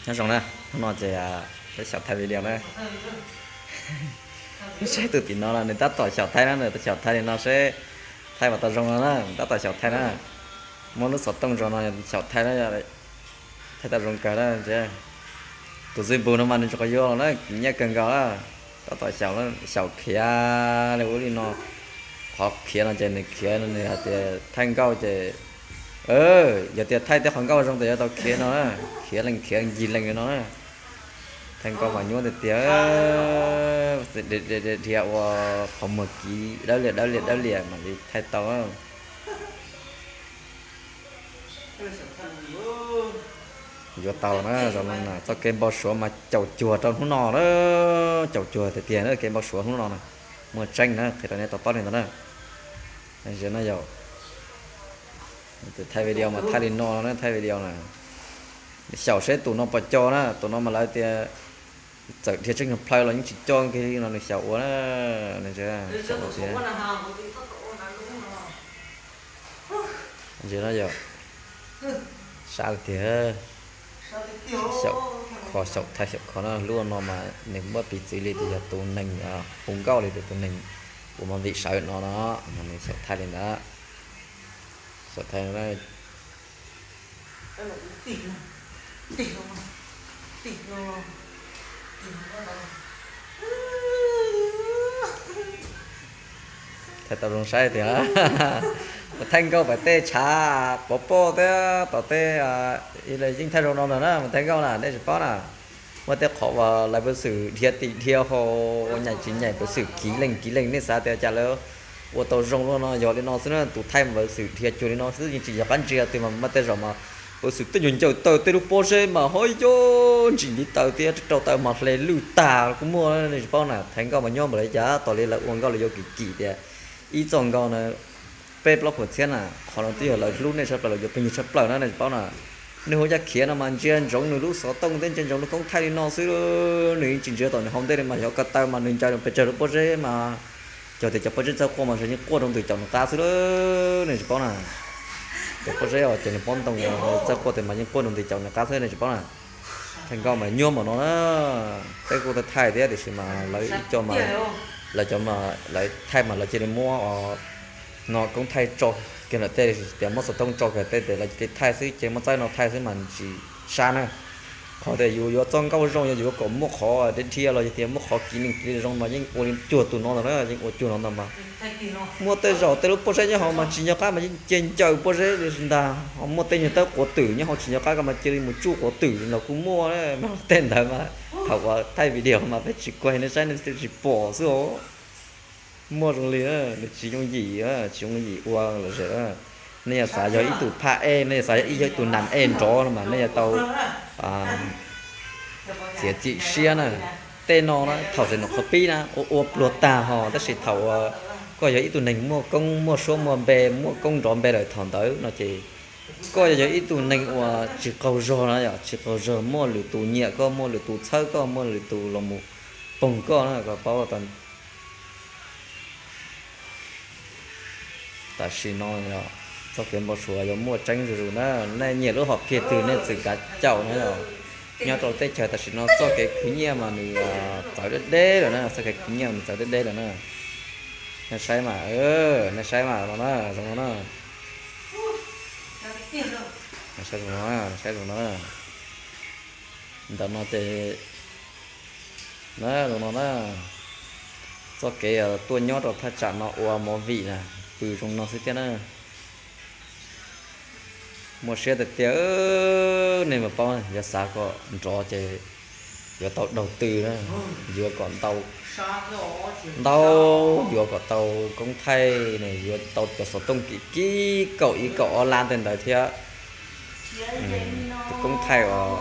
Nyob zoo na, hnub no ces peb xyaum thaij video na. Saib tus tim no los nws tab tom xyaum thaij na, nws xyaum thaij li no seb thaij puas tau zoo no na, tab tom xyaum thaij na. Muab lub xov tooj zoo no xyaum thaij na, thaij tau zoo kawg na. Tus xib npus no mas nws tsis quav yuav los na, nyiaj kawg nkaus na. Tab tom xyaum, xyaum khiav li ub li no. Qhov khiav no ces nws khiav no nws hais tias thaij nkauj ces, yog tias thaij tej qhov nkauj zoo ces yuav tau khiav no na, khiav leej khiav ncig leej li no na. Thaij nkauj mas nyuaj tiag tiag, dhia ua qhov muag kiv dawb liam dawb liam dawb liam mam li thaij tau. Yuav tau na, zoo no na, txoj kev npau suav mas caum cuag rau hnub no na, caum cuag tiag tiag na, kev npau suav hnub no na, muaj tseeb na, qhia rau nej tau paub li ntawd na. Thaij video mas thaij li no na, thaij video na, xyaum seb tus no puas co na, tus no mas lawv tias txawm dhia tseeb nyuag plhaw los yeej tsis co kiag li no nws xyaum ua na. Ntsia no yog sab tiag, xyaum kho xyaum thaij xyaum kho na, lub no mas nws muaj piv txwv li tias yog tus neeg hu nkauj li tias tus neeg uas mus vim sawv no no, nws xyaum thaij li ntawd. Xyaum thaij thaij tau zoo saib tiag. Thaij nkauj pem tej tshav pov poj thiab tom tej, yeej thaij zoo no ntag na, mus thaij nkauj na nej tsis paub na. Muaj tej qhov uas lawv peev xwm dhia tim dhia hauv, nyaim tsis nyaim peev xwm kiv leej kiv leej, nej xav tias cas lawv ua tau zoo luaj no, yog li no xwb na, tus thaij mas peev xwm dhia cuag li no xwb, yeej tsis yog qab ntsia twg mas muaj tej zaum mas peev xwm tej nyuag ncaws taw tej lub pob zeb mas ho yog ntsim ntiv taw thiab rau taw mas hle lwj tag kuj muaj, nej tsis paub na. Thaij nkauj mas nyob npaum li cas, tos li lawv ua nkauj lawv yuav kim kim tias ib txoj nkauj na peb plaub puas txhiab na, qhov no twb yog lawv hlub nej tshaj plaws, lawv yuav pheej yig tshaj plaws na, nej tsis paub na. Nej hu Yaj Khiav no mas ntsia ntsoov nws lub xov tooj thiab ntsia ntsoov nws koob thaij li no xwb, nws yeej tsis ntsia tom nws hauv ntej li mas yog ko taw mas nws ncaws pes tsawg lub pob zeb mas, cog tias cov pob zeb txawj quaj mas yeej quaj rau ntws caum nws qab xwb, nej tsis paub na. Cov pob zeb uas ces nws pob ntoo txawj quaj tias mas yeej quaj rau ntws caum nws qab xwb, nej tsis paub na. Thaij nkauj mas nyuaj npaum no na, peb kuj tau thaij thiab tiam sis mas lawv ib co mas, lawv cov, lawv thaij mas lawv cia li muab no koob thaij tso kiag lawm, tej tias muab xov tooj tso kiag tej tias lawv cia li thaij xwb, ces muab txawb no thaij xwb mas tsis sab na. Qhov tias yus yuav txoj nkauj zoo yog yuav kom muaj qhov dhia dhia los yog tias muaj qhov kiv neeg kiv li zoo mas yeej ua li cuag tus no ntag na, yeej ua cuag no ntag mas. Muaj tej zaum tej lub pob zeb nyob hauv mas tsis nco qab mas yeej cia ncaws pob zeb li ntag, ho muaj tej nyuag tawb quav twm nyob hauv tsis nco qab ko mas cia li mus tsuj quav twm los kuj muaj. Tej ntawd mas thaum uas thaij video mas peb tsis kuag nej saib nej thiaj tsis pom xwb os. Muaj zoo li, nws tsis yooj yim, tsis yooj yim ua lom zem. Nej yog xav yog ib tug phaj ej, nej yog xav yog ib, yog ib tug nam ej nrov no mas nej yuav tau txiav txim siab na. Tej no na thaum tseem nyuam qhuav pib na ua ua pluag tag ho, tab sis thaum uas koj yog ib tug neeg muaj koob muaj suab muaj npe, muaj koob nrov npe lawm thaum ntawd no ces koj yog, yog ib tug neeg uas tsis qaug zog na, yog tsis qaug zog, muaj lwm tus nyiam koj, muaj lwm tus txhawb koj, muaj lwm tus los mus poog koj na, koj paub. Tam sim no txoj kev npau suav yuav muaj tseeb zuj zus na. Nej nyiam lub hom phiaj twg nej txwm kav caum na. Nyob rau teb chaws tam sim no txoj kev khwv nyiaj mas nws txawv deb deb lawm na, txoj kev khwv nyiaj nws txawv deb deb lawm na. Nej saib mas, nej saib mas no na, zoo no na. Saib zoo no, saib zoo no. Ntawm no ces na, zoo no na, txoj kev tuaj nyob rau thaj tsam no ua movie na, pw zoo no xwb thiab na. Muaj siab tiag tiag, nej mas paub, yog xav kom nrov ces yuav tau đầu tư na, yuav kom ntau, ntau, yuav kom tau koob thaij ne, yuav tau cov xov tooj kim kim kaum ib kaum ob lab tej ntawd thiab. Tus koob thaij uas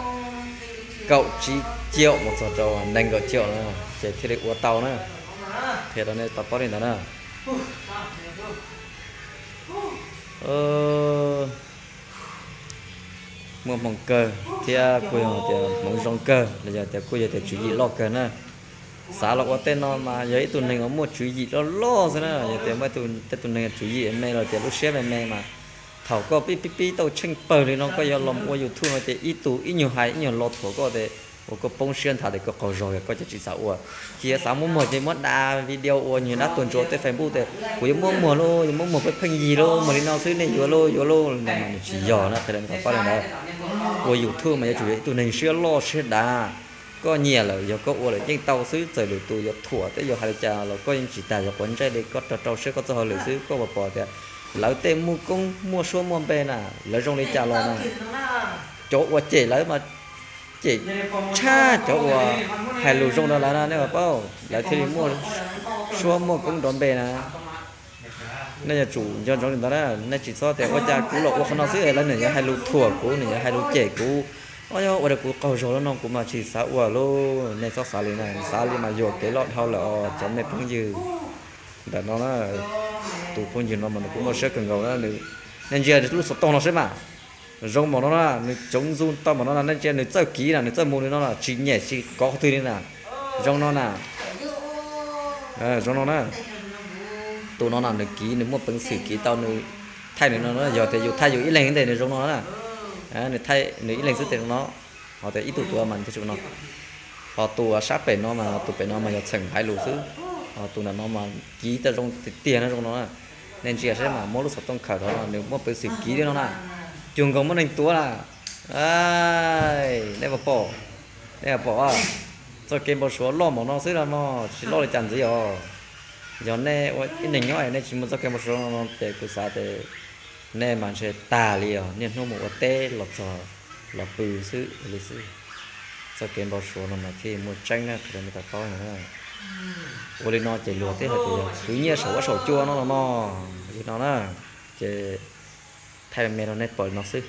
kaum tsib caum mus txog rau nees nkaum caum na, ces thiaj li ua tau na. Qhia rau nej tau paub li ntawd na. Muaj hmoo kawg thiab kuj yog tias hmoov zoo kawg los yog tias kuj yog tias tswv yim loj kawg na. Xav los ua tej no mas yog ib tug neeg uas muaj tswv yim loj loj xwb na, yog tias muaj tej tug neeg tswv yim me los tias lub siab me me mas Thaum koj pib pib pib tau tsheej pawg li no koj yuav los ua YouTube no ces ib tug ib nyuag hais ib nyuag lo thuam koj ces ua koj poob siab nthav tias koj qaug zog, koj ces tsis xav ua. Cia xav muab muag ces muab da video ua nyuag dab tuag ntsuav tej Facebook tias kuv yuav muab muag lauj, yuav muab muag pheej pheej yig lauj, muag li no xwb nej yuav lauj, yuav lauj no mas nws tsis yog na, qhia rau nej paub li ntawd. Ua YouTube mas yuav tsum yog ib tug neeg siab loj siab dav. Koj nyiam lawm yog koj ua lawm yeej tau xwb, txawm lwm tus yuav thuam thiab yuav hais li cas los koj yeej tsis tas yuav quav ntsej li, koj rau rau siab koj txoj hauj lwm xwb. Koj puas pom tias lawv tej muaj koob muaj suab muaj npe na, lawv zoo li cas los na, cov uas cem lawv mas cem tshaj cov uas hais lus zoo rau lawv na, nej puas paub, lawv thiaj li muaj suab muaj koob nrov npe na. Nej yuav tsum nco ntsoov li ntawd na, nej tsis txhob tias ua cas kuv los ua qhov no xwb lawv nws yuav hais lus thuam kuv, nws yuav hais lus cem kuv, o, ua rau kuv qaug zog lawm no kuv mas tsis xav ua lauj. Nej txhob xav li na, xav li mas yuam kev loj dhau lawm os cov me phooj ywg. Ntawm no na, tus phooj ywg no mas nws kuj muaj siab kawg nkaus na, nej ntsia lub xov tooj no seb mas, zoo npaum no na, nws coob ntxub tau npaum no na, nej ntsia nws txawj kiv na, nws txawj mus li no na, tsis nyem tsis kov qhov twg li na, zoo no na. Zoo no na, tus no na nws kiv, nws muaj peev xwm kiv tau, nws thaij nws no, yog tias yus thaij yus ib leeg ntej nws zoo no na, nws thaij nws ib leeg xwb tes zoo no, ho tias ib tug tuav mas thiaj tsis no. Ho tus sab pem no mas, tus pem no mas yog txheem hais lus xwb, ho tus ntawm no mas kiv tau zoo tiag tiag na, zoo no na. Nej ntsia saib mas muab lub xov tooj khawm rau no, nws muaj peev xwm kiv li no na, cuag nkaus muaj neeg tuav na. Nej puas pom, nej puas pom, txoj kev npau suav loj npaum no xwb no, tsis loj li cas ntxiv os. Yog nej ua ib neeg nyob nej tsis muaj txoj kev npau suav no ces kuv xav tias nej mas ntshe tag li os, niaj hnub mus ua teb los txog los pw xwb li xwb. Txoj kev npau suav no mas thiaj muaj tseeb na, qhia rau nej tau paub no na. Ua li no ces luag thiaj hais tias yog khwv nyiaj saum huab saum cua no los mog li no na. Ces thaij me me rau nej pom li no xwb.